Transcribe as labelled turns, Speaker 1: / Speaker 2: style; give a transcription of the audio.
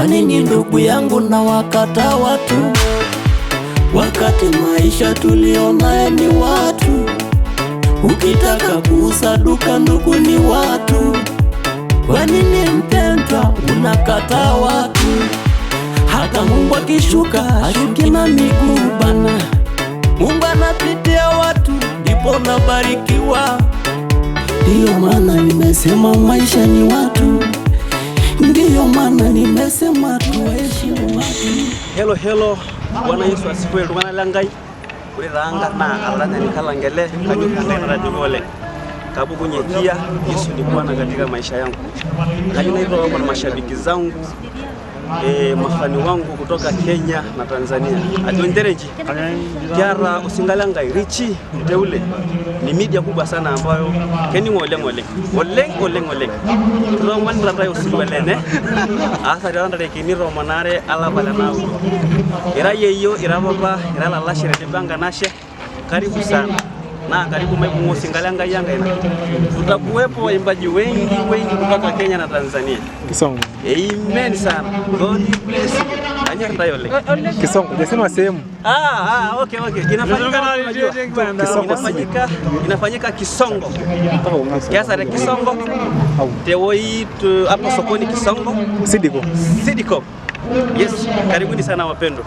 Speaker 1: Kwa nini ndugu yangu na wakata watu, wakati maisha tulionaye ni watu? Ukitaka kuuza duka ndugu ni watu. Kwa nini mpendwa unakataa watu? Hata Mungu akishuka ashuki na miguu bana. Mungu anapitia watu ndipo nabarikiwa. Ndiyo maana nimesema maisha ni watu, ndiyo maana nimesema tuwaheshimu watu.
Speaker 2: Hello, hello, Bwana Yesu asifiwe, iltung'anak le Nkai. Ore taa nkarna Alaranyani Kalangele, kanyor Enkai natajoko oleng. Kabukunye kia Yesu ni Bwana katika maisha yangu. Kayieu naitoomon mashabiki zangu, mafani wangu kutoka Kenya na Tanzania. Ajo nchere nji kiata osinka le Nkai Richi Mteule, ni media kubwa sana ambayo kening'o oleng oleng oleng oleng oleng. Kitoomonita ntae osirua lenye aasa tiatua ntarikini 12 alapa le naudo. Ira yeyio, ira papa, ira lalashe tenebo enkanashe, karibu sana na karibu maibung'a osinka le Nkai enkaina. Tutakuwepo waimbaji wengi wengi kutoka Kenya na Tanzania.
Speaker 3: Kisongo.
Speaker 2: Amen sana. God bless you. Kanyor ntae oleng.
Speaker 3: Kisongo. Hujasema sehemu.
Speaker 2: Ah, ah, okay. Inafanyika unajua.
Speaker 3: Kisongo.
Speaker 2: Inafanyika Kisongo. Kiasa te Kisongo. Tewoi hapo sokoni Kisongo.
Speaker 3: Sidiko.
Speaker 2: Sidicom. Yes, karibuni sana wapendwa.